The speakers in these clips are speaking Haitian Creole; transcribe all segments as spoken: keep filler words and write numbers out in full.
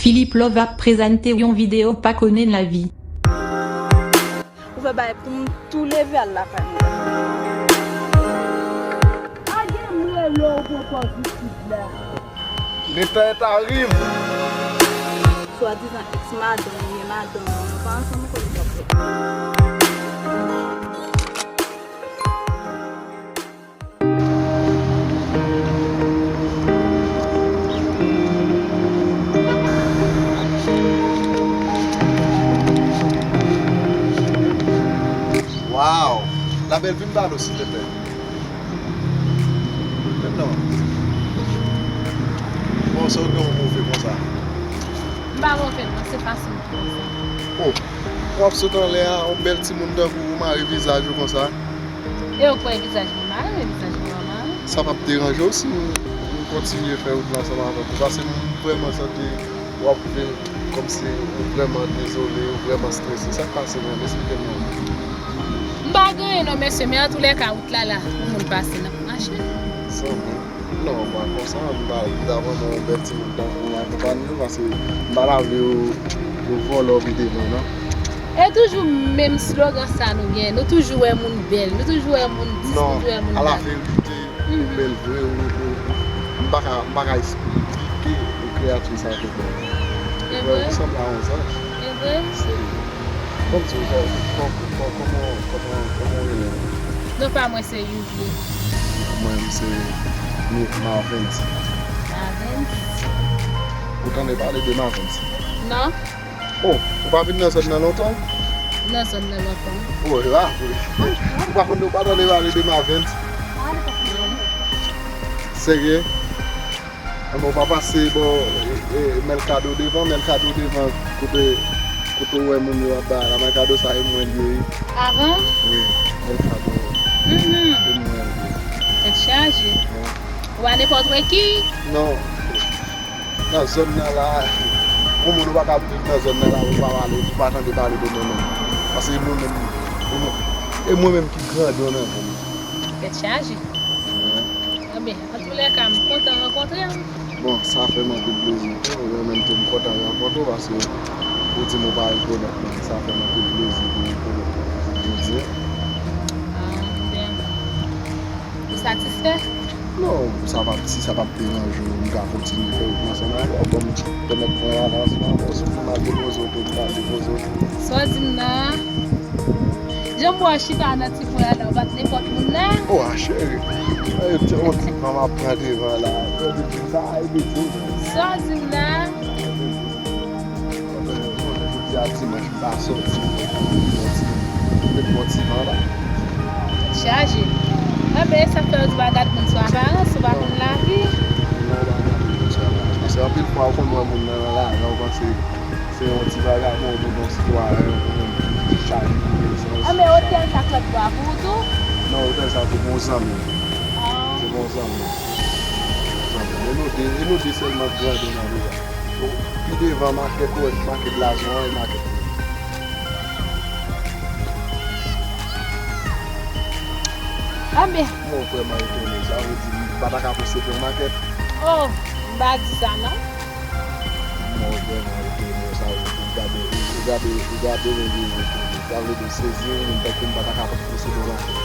Philippe Love ap prezante yon videyo pa konnen lavi. Ou fè bagay pou m tou leve al lakay mwen. A gen m rele w pran pòz isit la. Letan est arrive. Swadizan ex madanm ou ye madanm ou, nou pa ansanm ou konnen sa w fè. Waw! Labèl, vin ba nou, silvouplè. Men non. Bon, sa w gen yon move konsa? M pa move non, se fason m konsa. Oh, w ap sot anlè a, yon bèl timoun tankou w mare vizaj ou konsa. E w kwè vizaj mwen mare, men vizaj mwen pa mare. Sa p ap deranje w si w, w kontinye fè wout la ansanm avèk ou? Paske m vrèman santi w ap vin kòmsi ou vrèman dezole, ou vrèman strese. Sa k pase menm? Esplike m non. M pa gen anyen non, mesye, men antoulèka, wout la la, pou moun pase, n ap mache. Sanble. Non, m pa konsa, m pa, m ta vrèman yon bèl timoun tankou w akonpanye w, paske m pa ta vle yo, yo vòlò vide non, non. E toujou menm slogan sa nou gen, nou toujou wè moun bèl, nou toujou wè moun dis, nou toujou wè moun kat. Non, alaverite, ou bèl vre, ou, ou, ou, m pa ka, m pa ka esplike kreyati sa pou mwen. E vre? Ou sanble a yon zanj. E vre? Serye. Ban m di w, kò-, kò-, kò-, kòman, kòman, kòman w rele w? Non pa mwen se Youvie. Mwen menm se Mi-, Marvens. Marvens? Ou tande pale de Marvens? Non. Oh, ou pa vin nan zòn nan lontan? Nan zòn nan lontan. Oh, e pa vre. Ou pa konn, ou pa tande pale de Marvens? Serye? Anben, ou pa pase bò, e, e, Mèlkado devan, Mèlkado devan, kote, kote ou wè moun yo ap bay la, Mèlkado sa e mwen l ye, wi. Avan? Wi, Mèlkado, mhm, e mwen l ye. Tèt chaje. Wi. Ou pa nenpòt wè ki? Non. Nan zòn nan la, yon moun ou pa ka viv nan zòn nan la, ou pa pale, ou pa tande pale de mwen menm. Paske mwen menm, e mwen, e mwen menm ki grandon nan zòn nan. Tèt chaje. Wi. Anben, antoulèka, m kontan rankontre w. Bon, sa fè m anpil plezi tou. Mwen menm tou, m kontan rankontre w paske ou di m ou pa rekonèt mwen. Sa fè m anpil plezi pou, pou, pou di. Ah, anben. Ou satisfè? Non, sa p ap, si sa p ap deranje w, m ka kontinye fè wout mwen ansanm avè w. Bon, m pèmèt mwen avanse ankò, si w vle m al depoze w tou, m ka al depoze w tou. Sa w di m nan? Jan m wè w chita nan ti pwen an la, ou pa t nenpòt moun nan? O, a cheri. E, ti, yon ti fanm ap pran devan la. Tande di sa, e de di. Sa w di m nan? Jodi a dimanch, m pa soti. Met bò ti van la. Chaje. Anben, sa k fè yo di pa gad moun sou aparans, ou pa konn lavi. Non, ou pa gad moun sou aparans. Paske anpil fwa, ou konn wè moun nan nan lari, ou panse se yon ti vagabon oubyen yon sitwayen, yon moun ki chaje konesans. Anben, otèl sa k lòt bò a pou ou tou? Non, otèl sa se pou yon zanmi. Ah. Se pou yon zanmi. Zanmi. E nou de, e nou de sèlman k grandon nan vil la. Bon, pi devan makèt, ou wè makèt Lazon an, e makèt. Anben. Mwen vrèman etone, sa vle di, m pa ta ka posede yon makèt. Oh, m pa di sa non. Mwen vrèman etone, sa vle di, ou gade, ou gade, ou gade yon bagay etone. Sa vle di, sezi, yon moun tankou m pa ta ka posede yon makèt.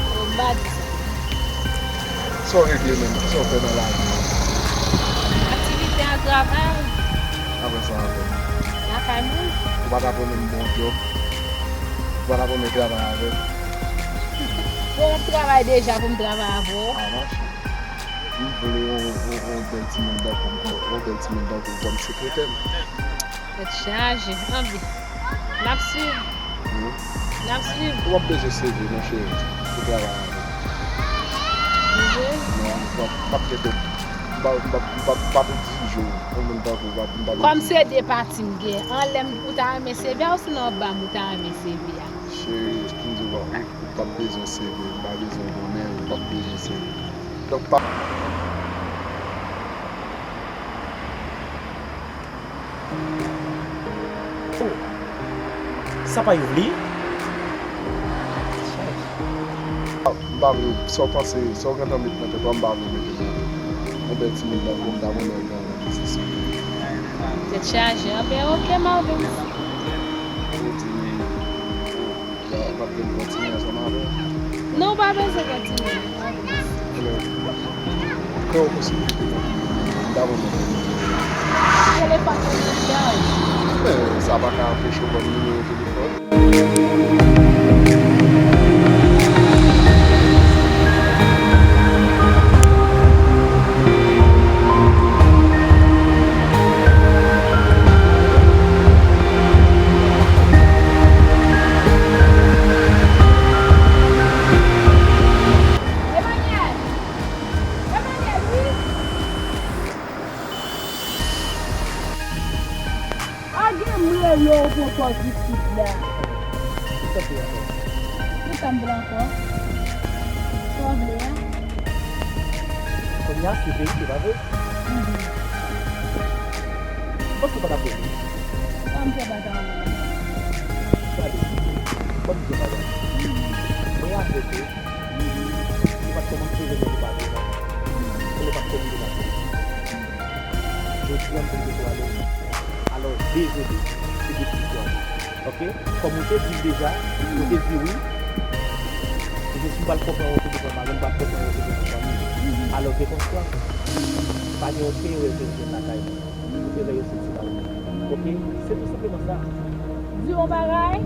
Oh, m pa di sa. Sa w regle menm? Kisa w fè nan lavi a? Aktivite a, travay. Apre sa ankò? Lakay mwen. Ou pa t ap renmen m bon djòb? Ou pa t ap renmen travay avè m? Bon, w ap travay deja pou m travay avè w. A, mache. M vle yon, yon, yon bèl timoun tankou m, yon bèl timoun tankou w kòm sekretè m. Tèt chaje, anben. N ap swiv. Wi. N ap swiv. Ou p ap bezwen seve, monchè, pou travay avè m. Wi. Non, m p ap, m p ap gen tout, m p ap, m p ap, m p ap, m p ap egzije w. Yon moun tankou w, m p ap, m p ap egzije. Kòm se de pati m gen, anlè m ou ta renmen seve a, osinon anba m ou ta renmen seve a? Cheri, m di w, ou, ou p ap bezwen seve, m pa bezwen konnen, ou p ap bezwen seve. Donk, pa. Oh. Sa pa Youvlie? M pa vle, sa w panse, sa w gentan met nan tèt ou a, m pa vle mete nan tèt ou. Yon bèl timoun tankou w, m ta renmen l nan, nan ti sou. Tèt chaje anpil. Ok, Marvens. Ou di, men, ou, ou p ap vin kontinye ansanm avè m? Non, ou pa bezwen kontinye. Alò, kè w posiblite mwen, m ta renmen. Telefòn mwen nan men w. Men, sa pa ka anpeche w ban m nimewo telefòn. Emmanuel! Emmanuel, wi! A gen m rele w pou w sòti isit la. Sa w vle ankò? Ki sa m vle ankò? Sa w vle a? Kounye a, se verite, pa vre? Mhm. Ou panse w pa t ap rele m? Sa m fè pa ta rele m? Gade, ban m di w yon bagay. Mhm. Mwen avèk ou, nou pa t kòmanse renmen nou pa vre, non. Ou pa t kòmanse renmen nou pa vre. Jodi a, m te mete w alèz. Alò, dezole, se desizyon m. Ok? Kòm ou te di l deja, ou te di wi. E se si m pral konprann ou te devan mari m, m pral konprann ou te devan fanmi m. Alò, fè konsyans. Pa gen okenn erè ke m fè lakay mwen. Ou te fè yo soti la. Ok? Se tou senpleman sa. Di yon bagay,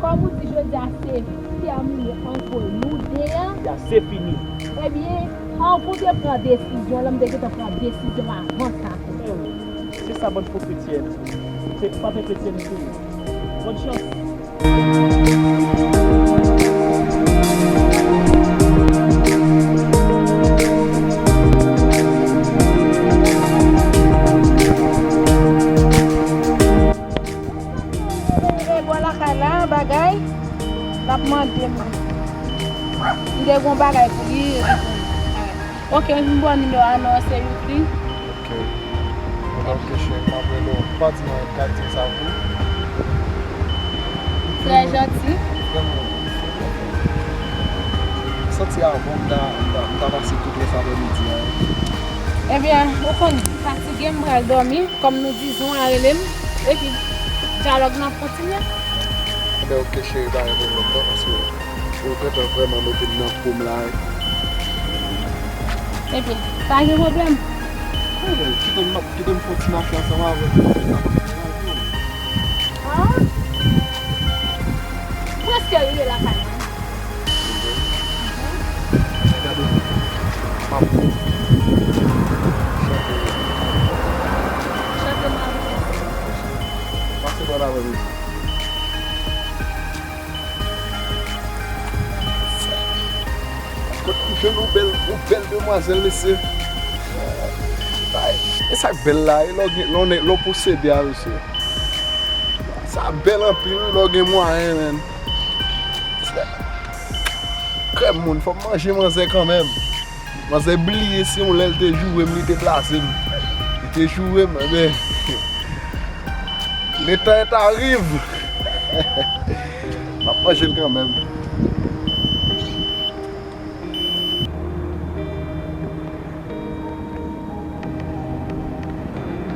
kòm ou di jodi a se tèmine ant nou de a. Ya, se fini. Ebyen, anvan w te pran desizyon lan, m te gentan pran desizyon m avan sa. Se sa, bann fo kretyèn. Se pa fè kretyèn nou ye. Bòn chans. Bò lakay la, bagay, l ap mande m. M te gon bagay pou li, epi pou li. Ok, m ba w nimewo a, non, se Youvli. Ok. Ok, cheri, m ap rele w. Ou pa di mwen kat di sa pou. Trè janti. Vrèman, m santi avan m ta, m ta, m ta pase tout rès aprèmidi a. Ebyen, ou konn, fatige m, m pral dòmi. Kòm nou di, Zon a rele m, epi dyalòg nan ap kontinye. Enben, ok, cheri, pa gen pwoblèm, non, paske ou gentan vrèman mete m nan po m la, wi. Ebyen, pa gen pwoblèm. Enben, kite m, kite m fè yon ti mache ansanm avè w. Ah? Prèske rive lakay mwen. Gade, m ap chante. Chante m avè w. Pase bòn aprèmidi. Kot m jwenn yon bèl, yon bèl demwazèl, mesye. Ay, e sa k bèl la, e lè w gen, lè w posede a, mesye. Sa bèl anpil, wi, lè w gen mwayen, menn. Krèm moun, fò m manje manzè kanmenm. Manzè bliye se yon lè l te joure m, li te blaze m. Li te joure m, enben, le temps est arrivé. M ap manje l kanmenm.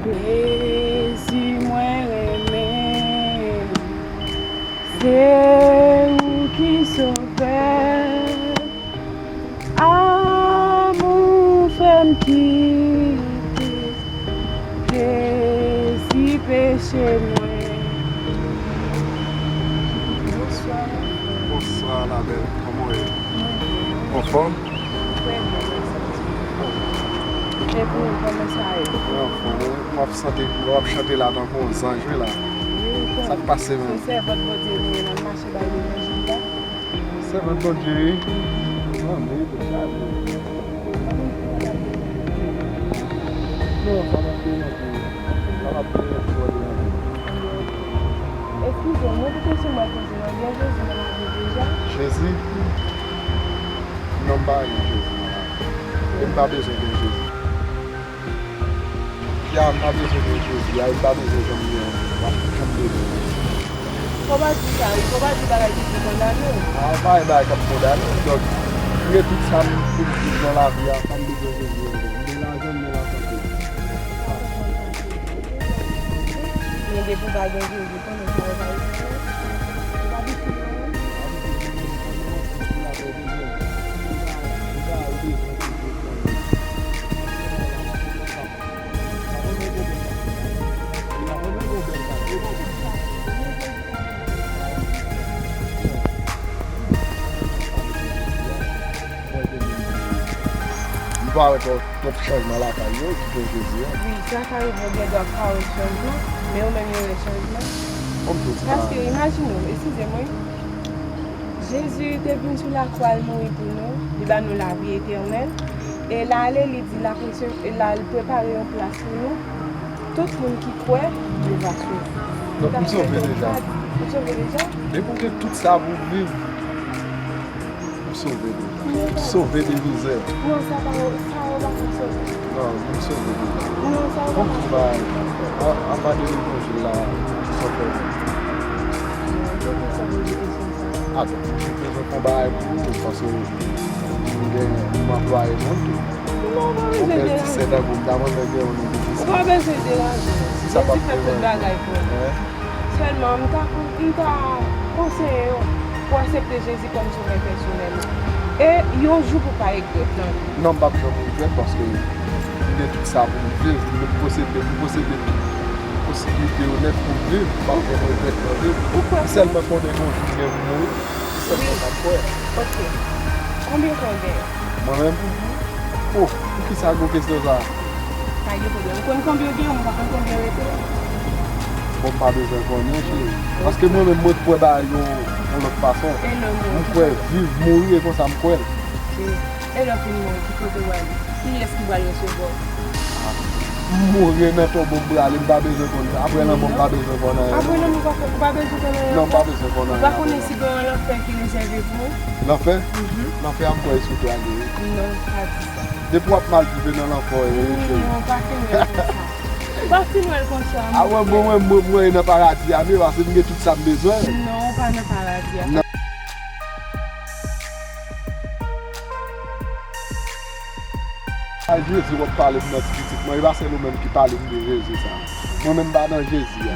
Jezi, mwen renmen. Se ou ki sovè, amou fè m kite Jezi peche mwen. Bonswa. Bonswa, la belle. Kòman w ye? Mwen byen. Anfòm? Trè byen, mèsi. E pou ou, kòman sa ye? Mwen anfòm, wi. W ap chante, w ap chante la tankou yon zanj, wi, la. Wi, ou konnen. Sa k pase menm? Se sèvant Bondye nou ye, n ap mache bay levanjil la. Sèvant Bondye, wi. Mwen menm, wi, te chaje. Non, sa p ap byen anpil. Sa p ap byen anpil. Eskize m, wi, pou kesyon mwen poze w, gen Jezi nan lavi w deja? Jezi? Non, m pa gen Jezi nan lavi m. E m pa bezwen gen Jezi. Fi a, m pa bezwen gen Jezi a, e m pa bezwen janm gen anyen. M pa janm bezwen. Fò w pa di sa, wi. Fò w pa di bagay ki pou kondane w. A, pa gen bagay k ap kondane m. Donk, m gen tout sa m pou m viv nan lavi a, sa m bezwen Jezi ankò. M gen lajan, m gen lasante. Sa w konn pase, ok? Depi w pa gen Jezi, konnen sa yo pa egziste. Ou pa vin sou mwen, non. M pa wè twòp, twòp chanjman lakay yo ki gen Jezi a. Wi, sa ka rive, ou gen dwa pa wè chanjman, men ou menm yo wè chanjman. Kòm tout sa. Paske, imajine w, eskize m, wi. Jezi te vin sou lakwa, l mouri pou nou, li ba nou lavi etènèl. E l ale, li di l ap resevwa, l al prepare yon plas pou nou. Tout moun ki kwè, yo va sove. Donk, m sove deja. Ou sove deja? Depi w gen tout sa pou w viv, m sove deja. M sove de mizè. Non, sa pa, sa yo pa ka sove. Non, m sove deja. Non, sa yo pa ka sove. Fò m di w bagay. An, anba de levanjil la, sa fè. Non, yo pa sove de mizè. Atò, m bezwen fè yon bagay pou ou, paske m gen, m anplwaye moun tou. Non, ou pa bezwen deranje. Ou bèl ti sè tankou m, ta renmen gen yon nan de ti sè. Ou pa bezwen deranje. Si sa pa pou deranje. Jezi fè tout bagay pou nou. Sèlman, m ta, m ta konseye w pou w aksepte Jezi kòm sovè pèsonèl ou. E yon jou pou w pa regrèt nan vi. Non, m p ap janm regrèt paske m gen tout sa pou m viv. M posede, m posede tout posiblite yo nèt pou m viv. M p ap janm regrèt nan vi m. Ou kwè sa? M sèlman konnen gen yon jou m gen pou m mouri. Se sèl sa m kwè. Ok. Konbyen tan w genyen? Mwen menm? Mhm. Oh, poukisa gwo kesyon sa a? Pa gen pwoblèm. Ou konn konbyen w genyen, ou pa konn konbyen w rete? Bon, m pa bezwen konnen, cheri. Paske mwen menm, mwen kwè bagay yo yon lòt fason. E lè w mouri? M kwè viv, mouri, e konsa m kwè l. Ok. E lè w fin mouri, ki kote w ale? Kiyès ki pral resevwa w? M mouri nan tonbo m prale, m pa bezwen konn sa. Apre lanmò, m pa bezwen konn anyen. Apre lanmò, ou pa, ou pa bezwen konn anyen ankò? Non, m pa bezwen konn anyen apre lanmò. Ou pa konnen si gen yon lanfè ki rezève pou ou? Lanfè? Mhm. Lanfè a, m kwè e sou twa li ye. Non, pa di sa. Depi w ap mal viv nan lanfè, e, cheri. Non, pa fin wè l konsa. Pa fin wè l konsa, non. A, mwen, mwen, mwen, mwen, mwen nan paradi a, men paske m gen tout sa m bezwen. Non, ou pa nan paradi a. Non. A Jezi w ap pale m nan ti pitit mwen, e pa sèl ou menm ki pale m de Jezi sa. Mwen menm m pa nan Jezi a.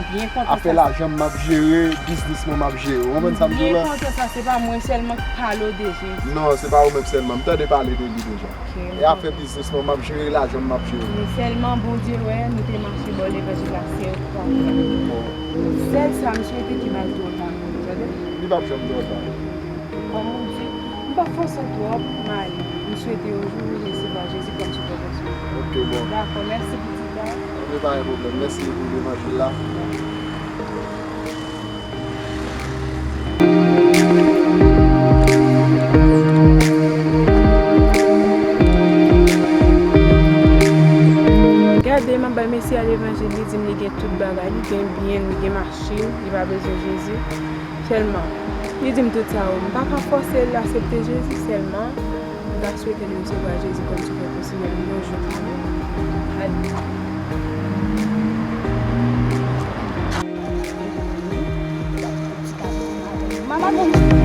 Afè lajan m m ap jere, biznis mwen m ap jere. Ou konprann sa m di w la? M byen kontan sa, se pa mwen sèlman k pale w de Jezi. Non, se pa ou menm sèlman. M tande pale de li deja. Ok, m kontan. E afè biznis mwen m ap jere, lajan m m ap jere. Men sèlman Bondye wè, nou te mache bò levanjil la sèt fwa. Bon. Sèl sa m swete ki m al twò ta, tande? Li p ap janm twò ta. Kòm ou di, m p ap fòse w twòp, m ale. M swete yon jou ou resevwa Jezi kòm sovè pèsonèl. Ok, bon. Dakò, mèsi pitit la. Ok, pa gen pwoblèm. Mèsi pou levanjil la. Gade, m ap bay mesye a levanjil, li di m li gen tout bagay, li gen byen, li gen machin, li pa bezwen Jezi. Sèlman, li di m tout sa yo. M pa ka fòse l aksepte Jezi, sèlman, m ta swete l resevwa Jezi kòm sovè pèsonèl li yon jou. Al. Manman,